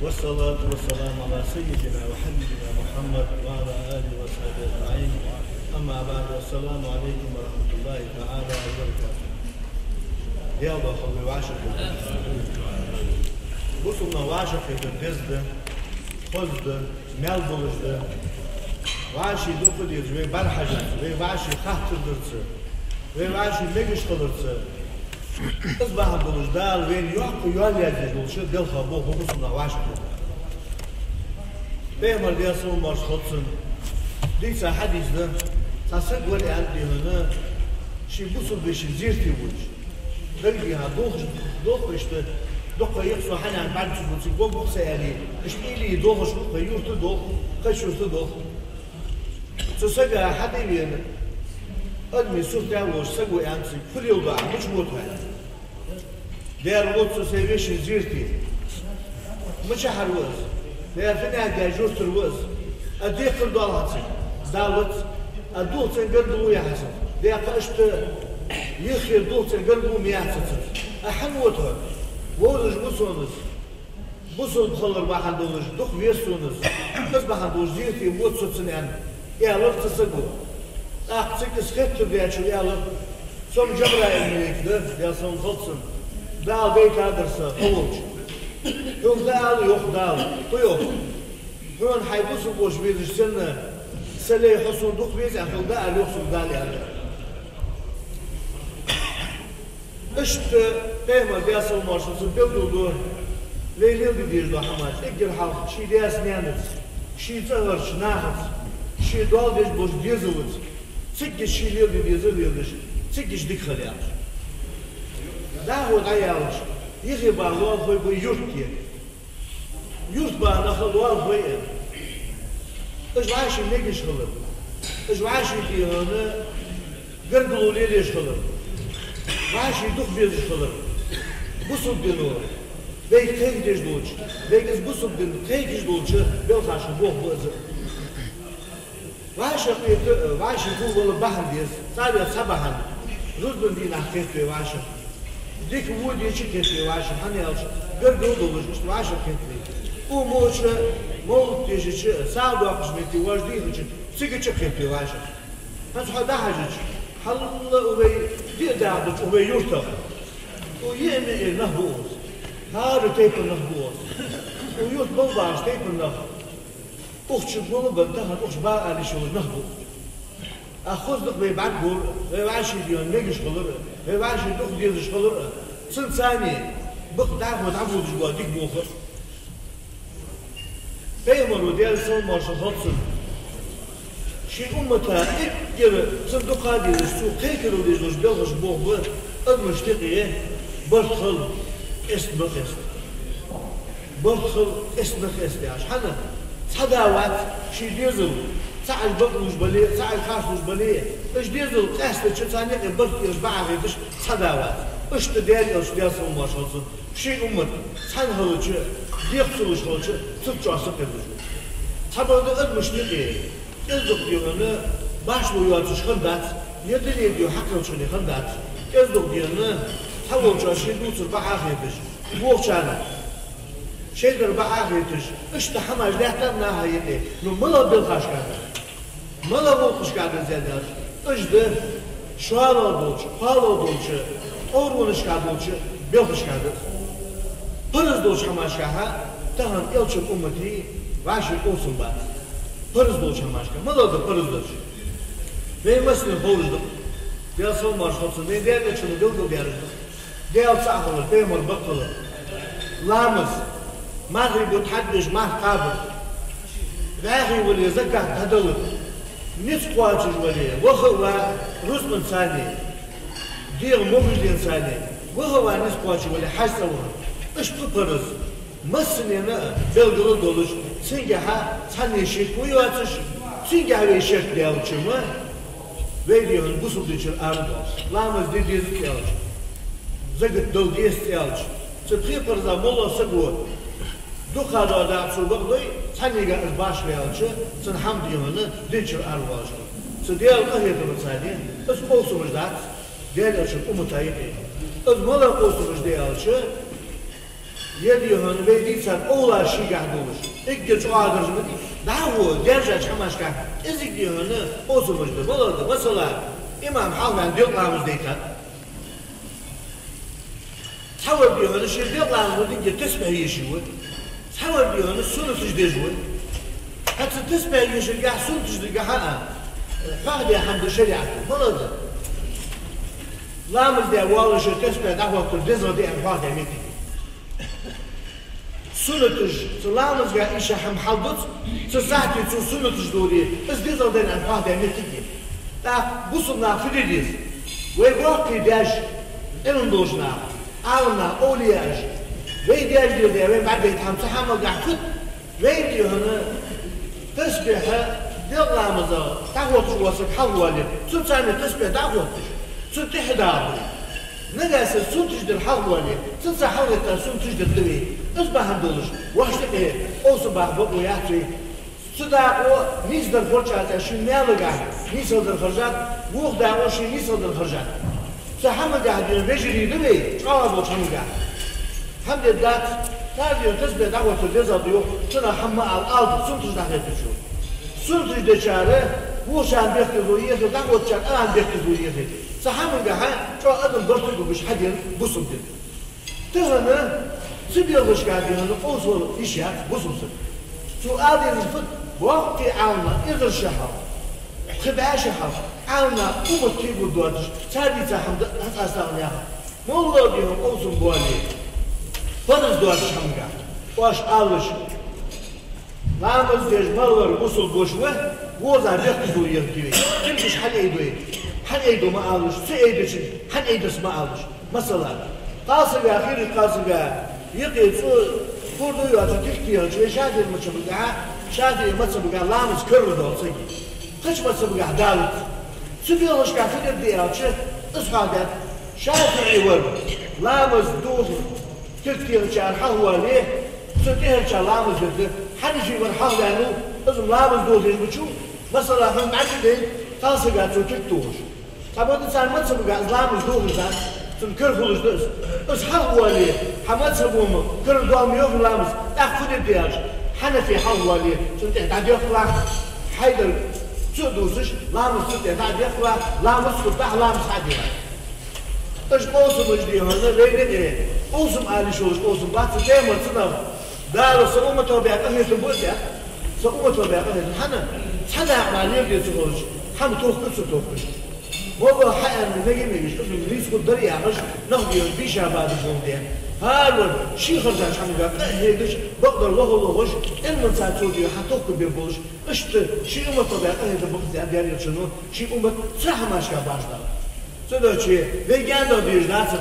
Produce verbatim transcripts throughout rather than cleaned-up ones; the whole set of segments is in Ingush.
والصلاة والسلام على سيدنا وحبيبنا محمد وعلى آله وصحبه أجمعين. أما بعد، السلام عليكم ورحمة الله تعالى وبركاته. Даьла духьа вай вӀашагӀкхетар. Бусалба нах вӀашагӀкхетар деза да, хоза да, маьл болаш да. ВӀаший дукха деза вай бӀарахьежарца, вай вӀаший хаттар дарца, вай вӀаший мегаш хиларца. Из бахьан долаш Дала вайна йоккха йоал яздеш долча белхах ба бусалба нах вӀашагӀкхетар. Пайхамара, Даьла салам-моаршал хилда цунна, дийца хьадис да, цхьа саг вар аьннад, дий хьона, ший бусалба веший зерате вода. Дагадехад, дохаш, дохаш да, дукха яха со хьанна бӀаргацу гуци гогбух са аьле, иштта или дохаш ва, кхы юрта дох, кхыча юрта дох. Цу сага хьатӀавена адамий сурт волаш саг ва аьннад цунга, фу леладу Ӏа, мича вода хьо аьнна. Дера, вода со сай веший зерате. Мичахьара ва из? Дера, финнахьа даь юртара ва из. А декхар доал хьа цунга? Далац. А дулх цӀен гаргало я хьа цунна? Дера, кхы иштта йиххе дулх цӀен гаргало ма яц цунна. А хьан вода хьо? Вовзаш ва сона из. Бусалба хилар бахьан долаш дукха веза сона из. Из бахьан долаш зерате вода со цунна аьнна, аьлар цу саго. ТӀаккха цига из хеттар дечул аьлар: «Со-м Джабраил малейк да, Даьла салам хилда цунна, Дала дайтадар са кхы волча. Хьога дӀа ала йоах Дала, фу йоах? Хьона хьай бусалба воша везаш санна, са лай, хьо сона дукха веза аьнна, хьога дӀа ала йоах сога Дала», аьлар. Иштта Пайхамара, Даьла салам-моаршал хилда цунна, белгалду вай леладе дезаш дола хӀама, эггара хьалха ший даьца-наьнаца, ший цӀагӀарча нахаца, ший доал деш болча дезалца, цига ший леладе дезар леладеш, цига дика хила аьлча. ДӀахо дӀаяьлча, йиххе ба лоалахой ба юрта. Юрта ба нах лоалахой а. Уж вӀаший мегаш хилар, уж вӀаший, дий хьона, гаргало лелаеш хилар, вӀаший дукха безаш хилар. Бусалба дино вайга кхайкадеш долча, вайга из бусалба ди кхайкадеш долча белхашка болх ба из. ВӀашагӀкхета, вӀаший гулвала бахьан деза, царех цхьа бахьан. Рузбан дийнахьа кхет вай вӀашагӀ. Дика вода дича кхет вай вӀашагӀ, хӀана аьлча гаргало долаш, иштта вӀашагӀкхет вай. Умача, мовлат дешача, сагӀа доаккхаш метте вож дийхача, цига а кхет вай вӀашагӀ. ХӀанз хьо дӀахьежача, хьалла укх вай диъ дагӀа долча укх вай юртах, укх йиъ-миъ нах ба укхаза. ХӀара тайпан нах ба укхаза. Укх юрта мел бахаш тайпан нах. Укх чу гулбенна тахан укх чу бакъ ала йиш йолаш нах ба. А хоза да-кх вай бӀаргагур, вай вӀаший, дий хьона, мегаш хилар, вай вӀаший дукха дезаш хилар, цунца цхьана бакъ дӀахо дӀабодаш бола дика болх. Пайхамара, Даьла салам-моаршал хилда цунна, ший уммата эггара цунна дукха дезаш, цо кхайкарал дезаш долча белхашка болх ба адамашта юкъе барт хила, къаьста ма къаьста. Барт хила, къаьста ма къаьста яхаш. ХӀана? Цхьа да вац ший дезал, цхьа Ӏаш бакълувш бале, цхьа Ӏаш харцлувш бале, уж дезал къаьстача, царна юкъе барт эцаш бакъахьа хеташ цхьа да вац. Иштта Даьла Элча, Даьла салам-моаршал хилда цунна, ший уммат цхьана хилча, декхар ца луш хилча, царца чӀоагӀа сакъердаш ва. Цхьабакъда адамашта юкъе кӀезиг-дукха, дий хьона, башхало йоацаш хиннадац, е дунен дегӀа хьакхелча хиннадац. КӀезиг-дукха, дий хьона, цхьаволчоа ший дувцар бакъахьа хеташ, вокхарна шоайдар бакъахьа хеташ, иштта хӀамаш лаьттар наха юкъе, ну, малагӀа белхашка да, малагӀа гӀулакхашка да из аьлча, уж да шоллагӀа долча, кхоалагӀа долча, тӀоврагӀонашка долча белхашка да. Параз долча хӀамашкахьа тахан Элчан уммата вӀаший къовсам бац. Параз долча хӀамашка. МалагӀа да параз долаш? Вай массанена ховш да-кх, Даьла салам-моаршал хилда цунна, вай Даьла Элчано белгалдаьраш да-кх. Даьла цаӀ хилар, Пайхамар бакъ хилар, ламаз, мархий бутт хьадеш, марха кхабар, вӀаьхий вале, закат дӀадалар, низ кхоачаш вале, ваха а ваь рузкъанца, дегӀа могашалца, ваха а ваь низ кхоачаш вале, хьажцӀа вахар. Иштта параз. Массанена белгала долаш, цунгахьа цхьанне ширк ма йоацаш, цунгахьа вай ширк даьлча ма, вай, дий хьона, бусалба динчура аравоал. Ламаз де дезац аьлча, закат дала дезац аьлча, цу пхе парза моллагӀа саго дукха дола дакъа цо бакъдой, цхьаннега из башха ваьлча, цун хӀама, дий хьона, динчура аравоалаш ва. Цу Даьла къахетамца, из къовсамаш дац Даьла Элчан уммата юкъе. Из малагӀа къовсамаш да аьлча, Ер, дий хьона, вай дийцар овла шийгахь долаш, эггара чӀоагӀа дарж ма дий, дӀахо даьржача хӀамашкахь кӀезига, дий хьона, къовсамаш да. Малав да? Масала, имам хьалха делкъа ламаз дайтад. Цхьавар, дий хьона, ший делкъа ламазо динге тасбихь еш ва, цхьавар, дий хьона, суннаташ деш ва. ХӀанз цу тасбихь ешаргахьа, суннаташ дергахьа а хьоахадаь хӀама да шариӀато. Малав да? Ламаз даь воаллаше тасбихь дӀахоттар дезагӀа да аьнна хьоахадаь моттиг. Суннаташ, цу ламазгахь иша хӀама хьалдуц, цу сахьте цо суннаташ дора, из дезагӀа да аьнна хьоахадаь моттиг я. ТӀаккха бусалба наха фу де деза? Вай боккхий даьш, Ӏилма долча наха, Ӏаламнаха, овлияаша вай даьша дийла даь, вайна бӀаргадайта хӀама, цу хӀамагахь фуд? Вай, дий хьона, тасбихь делкъа ламаза дӀахотташ вола саг хьалха вале, цунца цхьана тасбихь дӀахотташ, цунна тӀехьа дагӀа. Нагахьа санна суннаташ дар хьалха вале, цунца хьалхагӀетта суннаташ дар да вай. Из бахьан долаш, вӀашта тӀехьа къовсам баккха бокъо яц вай. Цу дакъо нийсдар хургйолча цӀа ший маьлагахь нийсагӀа дар хержад, вокх дакъо ший нийсагӀа дар хержад. Цу хӀамагахь, дий хьона, вежарий да вай, чӀоагӀа болча хӀамагахь. ХӀама дергдац, цар, дий хьона, тасбихь дӀахоттар дезагӀа да йоах, цунах хӀама ма ала, ала да суннаташ дӀахоттачо. Суннаташ дечар вокхарна бехказло ехе, дӀахоттачар арахьа бехказло ехе. Цу хӀамагахьа чӀоагӀа адам барт гуш хьадена бусалба дин. Тахан цу белхашка, дий хьона, къовсам йиш яц бусалба сага. Цо ала дезар фуд? Боккхий Ӏаламнах, эзар шу хьалха, пхи бӀаь шу хьалха Ӏаламнаха уммат кегавар доацаш, цар дийца хӀама да хьацӀастагӀа яхар. МоллагӀа, дий хьона, къовсам боале, параз доацача хӀамагахь, оаш алалаш, ламаз деш мел вар бусалба воша ва, вокхарна бехказло ехаргья вай. Кулгаш хьаайдой, хьаайдой ма алалаш, ца айдачоа хьаайдац ма алалаш. Масала, кхалсага, хийрача кхалсага юкъе цӀи кура ду йоацаш тилг техача, вай ШафиӀий мазхӀабагахьа, ШафиӀий мазхӀабагахь ламаз карара доал сага. Кхыча мазхӀабагахь далац. Цу белхашка фу дергда аьлча, из хьоахадаьд: ШафиӀий вар ламаз дохаш тилг техачар хьалха вале, цун тӀехьарчар ламаз дергда. Хьанафий вар хьалха ваьннав, из-м ламаз дохаш ма вац, масала, хьона бӀаргадайнад кхалсага цо тилг тохаш. Цхьабакъда цар мазхӀабагахь из ламаз дохаш дац, цун кара хулаш да из. Из хьалха вале, хьа мазхӀабо-м карара доал ма йоахий ламаз, тӀаккха фу дергда аьлча, хьанафи хьалха вале, цунна тӀехьа дӀадоаккхалахь, хьайдар цӀи а дувцаш, ламаз цунна тӀехьа дӀа а доаккхалахь, ламаз хургда, ламаз хьаделахь. Уж къовсамаш, дий хьона, вайна тӀа къовсам ала йиш йолаш къовсам бац, цу тӀема цунах Дала са умматах баь къахетам ба аьнна. Са умматах баь къахетам. ХӀана? Цхьа дакъа мара леладе ца хилча, хӀама тохкаш, ца тохкаш. Валлахь, хьааьнна мега-мегаш, из-м нийса хургдар яхаш, нах, дий хьона, бийша бадаш гӀулакх де. ХӀаравар ший хержача хӀамага къахьегаш, бакъдар лоха лохаш, Ӏилманца цо, дий хьона, хьатохкабергболаш, иштта ший умматах баь къахетам ба-кх из аьнна, Даьла Элчано ший уммат цу хӀамашка башха даьд. Цудухьа вай гаьна дӀадийша дацар.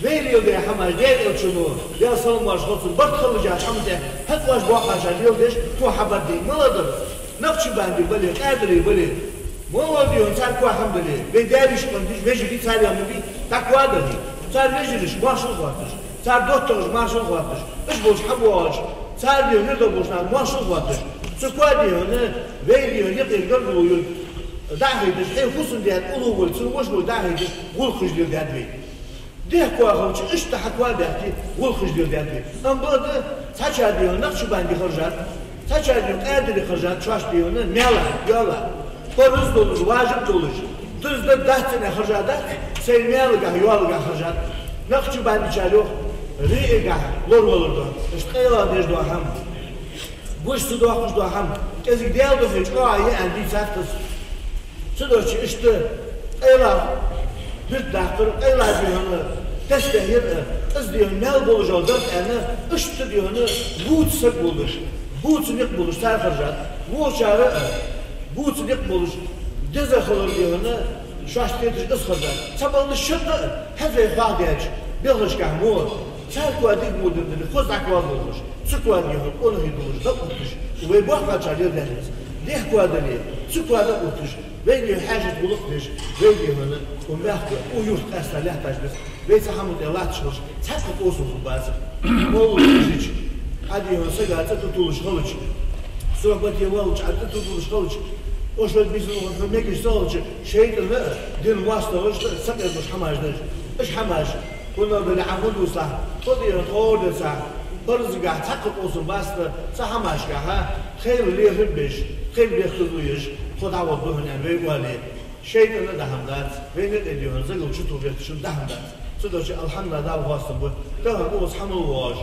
Вай леладаь хӀамаш, Даьла Элчано, Даьла салам-моаршал хилда цунна, барт хилалаш хӀама да, хӀанз оаш боккхагӀчар леладеш тхо хьабаргдий? Малав дар? Накъшбандий бале, Къаьдирий бале, малав, дий хьона, цар коа хӀама дале, вай даь-веший къонгаш, вежарий, цар яьннар бий, дӀакоа дале, цар вежарашта моаршал хоатташ, цар доттагӀашта моаршал хоатташ, уж болча хьабоагӀача, цар, дий хьона, вирда болча наха моаршал хоатташ, цу коа, дий хьона, вай, дий хьона, юкъера гаргало йолга дӀа а хайташ, хье фусам-даьна уллув волча цун воша волча дӀа а хайташ, гӀулакхаш леладаьд вай. Дехьа коа хилча, иштта хьа коа баьхке, гӀулакхаш леладаьд вай. Амма бакъда, цхьачар, дий хьона, накъшбанди хержад, цхьачар, дий хьона, къаьдири хержад, шоашта, дий хьона, маьл а, йоал а, параз долаш, важиб долаш, дерзадаргдац аьнна хержад, сай маьлагахьа, йоалагахьа хержад. Накъшбандичар йоах, риягахьа лоравалар да, иштта къайлагӀа деш дола хӀама, гуш ца доаккхаш дола хӀама, кӀезига Даьла духьа чӀоагӀа я аьнна дийцад из. Цудухьа иштта къайлагӀа бирт даккхар, къайлагӀа, дий хьона, тасбихь яр, из, дий хьона, маьл болаш дола дар да аьнна, иштта, дий хьона, бувца саг волаш, бувца никъ болаш цар хержад, вокхар а бувца никъ болаш, деза хилар, дий хьона, шоашта хеташ из хержад. Цхьабакъда шоаш а, хӀаьта вай хьоахадаьча белхашкахьа мо, цар коа дика мо дергдале, хоза дӀакоа лохаш, цу коа, дий хьона, къонахий долаш дӀаотташ, вай боккхагӀчар леладаь деза. Дехьа коа дале, цу коа дӀаотташ, вай, дий хьона, хьаьший гӀулакх деш, вай, дий хьона, укх мехка, укх юрта къаьстта лаьтташ беза. Вай цу хӀаман тӀа латташ хилча, цхьаккха къовсам хургбацар. МоллагӀа вижача, Ӏа, дий хьона, сага цӀи тӀатуллаш хилча, сохьбате вахача Ӏа цӀи тӀатуллаш хилча, ош вай бийсан ухархо мегаш ца хилча, шайтӀана а, дина моастагӀашта а сакъердаш хӀамаш да уж. Уж хӀамаш, хӀанз дале Ӏа хӀана дувцалахь, тхо, дий хьона, тхо гӀор дерцахь, Парзагахь цхьаккха къовсам бац, цу хӀамашкахьа хьайл лехаргбеш, хьайл бехказло еш, тхо дӀагӀоргда хьона аьнна вай оале, шайтӀана дӀа хӀама дац, вайна тӀа дехар загал чу тохаргбеш дӀа хӀама дац. Цудухьа, алхьамдулиллахӀ, Далла хоастам ба, тахан укхаза хьа мел воагӀаш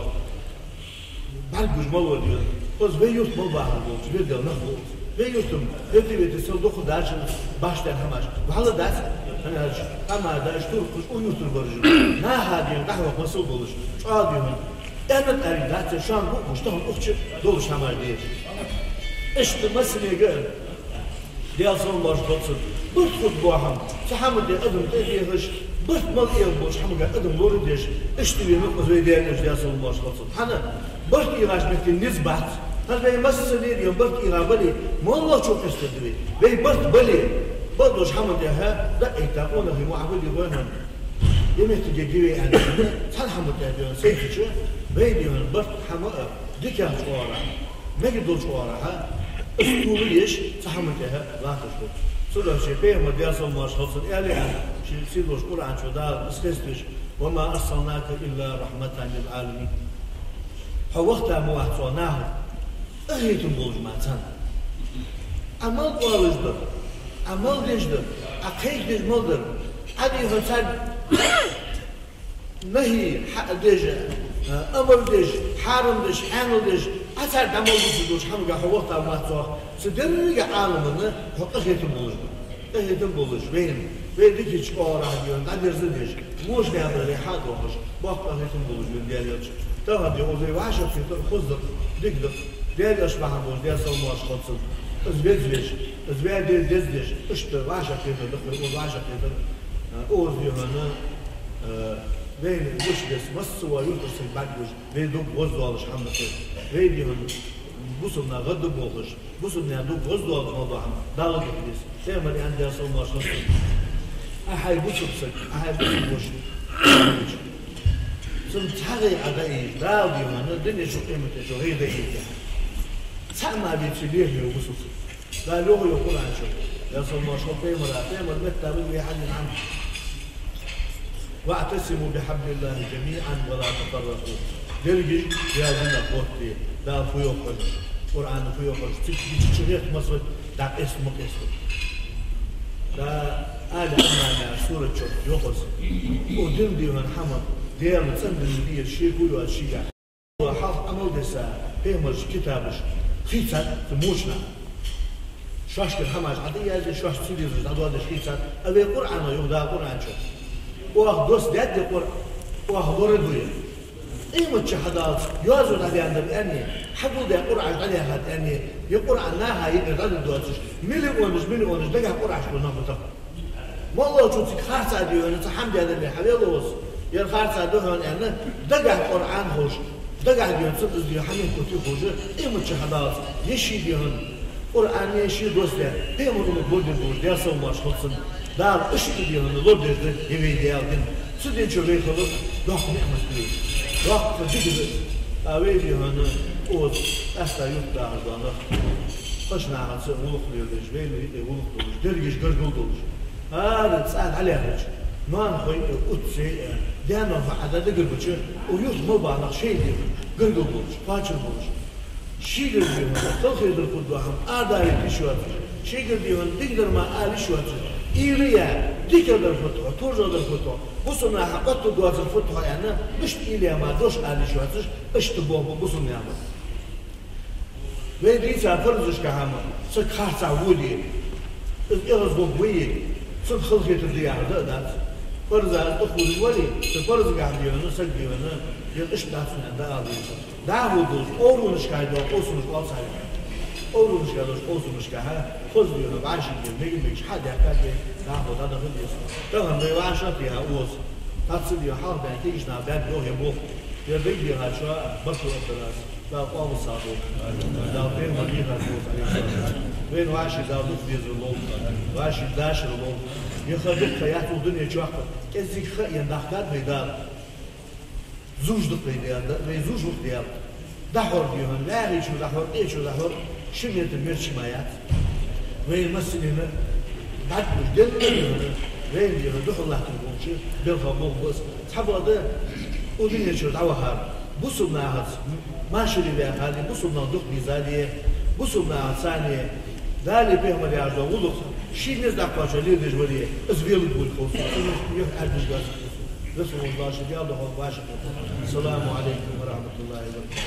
бӀаргагуш мел ва деза. Укхаза вай юрта мел бахар болча бердел нах ба укхаза. Вай юрта-м хӀета-вета сел дукха дача башха хӀамаш. Валла дац, хӀана аьлча, къамаьл деш туркхаш укх юртара бараш. Наха ден дӀахьоха масал болаш, чӀоагӀа ден. Аьнна тӀариг дац, шоана букъ гуш, тахан укх чу долаш хӀамаш деш. Иштта массанега Даьла салам-моаршал хилда цунна. Барт хургбола хӀама. Цу хӀаман тӀа адам тӀадехаш, барт мел эгӀа болча хӀамага адам лорадеш, иштта вена укхаза вай Даьла Элча, Даьла салам-моаршал хилда цунна. ХӀана? Барт эгӀача метте низ бац. ХӀанз вай массане а барт эгӀа бале, моллагӀчо къоастадергда вай. Вай барт бале, бакъдолча хӀаман тӀа дӀа а этта, къонахий муӀахӀ ва дий хой хьона. Е меттиге гиве аьнна, цхьан хӀаман тӀа ден сайфача, вай ден барт хӀама а, дикагӀча оагӀорахьа, мегаргдолча оагӀорахьа, из тӀа луш, цу хӀаман тӀа латташ хул. Цудухьа ший пайхамара, Даьла салам-моаршал хилда цунна, аьле а, ший сийлахьча Къуръан чу Дала из хеставеш: «وما أرسلناك إلا رحمة للعالمين». Хьо вахийта ма вац цо наха, къахетам болаш мара царна. Ӏа мел оалаш дар, Ӏа мел деш дар, Ӏа кхайкадеш мел дар, Ӏа дийхар царга нахьи хьа а деш, амар деш, хьарам деш, хьаьнал деш, Ӏа царга дӀа мел дувцаш долча хӀамага хьо вахийта ма вац цо, цу деррига Ӏаламана хьо къахетам болаш ба. Къахетам болаш, вайна, вай дикача оагӀорахьа ден дӀадерзадеш, воча наьха тӀара хьа а дохаш, боккха къахетам болаш вена Даьла Элча. Тахан ден укхаза вай вӀашагӀкхетар хоза да, дика да. Даьла Элча бахьан болаш, Даьла салам-моаршал хилда цунна, из веза веш, из ваь де деза деш, иштта вӀашагӀкхетар да-кх вай укхаза вӀашагӀкхетар. Укхаза ден хьона, э, вайна гуш беса, массавола юртара саг бӀаргагуш, вай дог гӀоздоалаш хӀама да-кх из. Вай ден хьона бусалба нах гӀадболхаш, бусалба наьха дог гӀоздоалаш мел дола хӀама Далла духьа деза. Пайхамара аьннад, Даьла салам-моаршал хилда цунна: Ӏа хьай бусалба саг, Ӏа хьай бусалба воша, цунна цхьа гӀайгӀа дӀаийца, Дала ден хьона дунен чу, къематден чу гӀайгӀа дӀаийцадаь. Цхьа а ма бийцача лехаш ва бусалба саг. Дала йоах, йоах Къуръан чу, Даьла салам-моаршал хилда пайхамара, пайхамара метта ма вий вай хьадис хӀама: «واعتصموا بحبل الله جميعا ولا تفرقوا». Дерригаш Даьла динах хоттае, Дала фу йоах хьона, Къуръано фу йоах хьона, цига дича чугӀерта масса дӀакъаста ма къаста. Да, Али Ӏимран яха сурат чу йоах из. Укх дина ден хьона хӀама, Даьла цӀена дин деза, шеко йоацаш шийгахь. Хьалха Ӏамал деш, пайхамарашта китабаш хийцад цу моча наха. Шоашкара хӀамаш Ӏа тӀа язъе, шоашта ца дезаш дӀадоадеш хийцад, а вай Къуръано йоах, Дала Къуръан чу: оаха доссадаьд ер Къуръан, оаха лорадергда ер. Къематди хьадаллалца йоазув дӀадаьннадар аьнна, хьагулдаь Къуръанаш дӀадаьхад аьнна, ер Къуръан наха юкъера дӀадоацаш, миллионаш, миллионаш дагахьа Къуръанаш дола нах ба тахан. МоллагӀчо цига харцахьа ден хьона цхьа хӀама даьдале хьавелла ва из, ер харцахьа да хьона аьнна, дагахьа Къуръан ховш, дагахьа ден хьона цу из ден хьа мехка тӀа ховш, къематди хьадаллалца, е ший ден хьона Къуръан, е ший доссадаь, пайхамара уммат лорадеш долаш, Даьла салам-моаршал хилда цунна, Дала иштта ден хьона лорадеш да ер вай Даьла дин. Цу ден чу вай хилар доккха ниӀмат да вай. Доккха дика да из. А вай ден хьона укхаза къаьстта юрта дахаш дола нах, кхыча нахаца гӀулакх леладеш, вайна юкъе гӀулакх долаш, дерригаш гаргара долаш. ХӀара цӀа дӀалаьрхӀача, ноаной а, уцций а, даьна хьа дӀадигар бича, укх юрта мел ба нах шоай ден гаргара болаш, кхоачара болаш. Шийгара ден хьона халахетар хургдола хӀама арадаьлийта йиш йоацаш, шийгара ден хьона дикадар мара ала йиш йоацаш, уйла е, дикадар фуд хьо, товжалдар фуд хьо, бусалба наха оттаргдоацар фуд хьо аьнна, иштта уйла е мара дош ала йиш йоацаш, иштта болх ба бусалба наьха. Вай дийца парзашкахьа-м саг харцахьа воде, из эгӀазвуг вай, цунна халахетар да яхар да а дац. Парза из тӀахувлаш вале, цу парзагахьа ден хьона, саг ден хьона, ер иштта дац хьона аьнна дӀаала деза. ДӀахо долаш, къовсамашка дола къовсамаш оал царех. Къовсамашка долаш, къовсамашкахьа, хоза ден хьона, вӀашагӀ ден, мега-мегаш хьа а даьхка, ден дӀахо дӀадаха деза. Тахан вай вӀашагӀтеха укхаза, таца ден хьалха баьнна кагийча наха баьнна доха ер болх. Ер дагадехачоа баркал оттар аз. Дала къоабал сагӀа долда. Дала пайхамара дехар долда, Ӏалайхи ссалам. Вайна вӀаший Дала дукха дезар лолда, вӀаший дашар лолда. Ер ха дукха яц укх дунен чухь, кӀезига ха а енна дахкад вай Дала. Зувш да-кх вай Даьла, вай зувш ва-кх Даьла. ДӀахьор ден хьона, вӀаьхий чу дӀахьор, къе чу дӀахьор, ши метр мерча мара яц. Вайна массанена дӀа а луш, денна а ден хьона, вайна ден хьона духьал латтар болча белхех болх ба из. Цхьабакъда укх дунен чура дӀавахар Бусалба нахаца машаре ваьха, бусалба нах дукха деза, бусалба нахаца царна Дала, пайхамара яхача гӀулакха ший низ дӀакхоачаш леладеш варе, из велавелга ховш. Цунах юха Ӏаьржа дац. Расулуллахӏ шоана Даьла духьал вӀашагӀкхетар. Ассаламу Ӏалайкум ва рахьматуллахӏи ва баракатухӏ.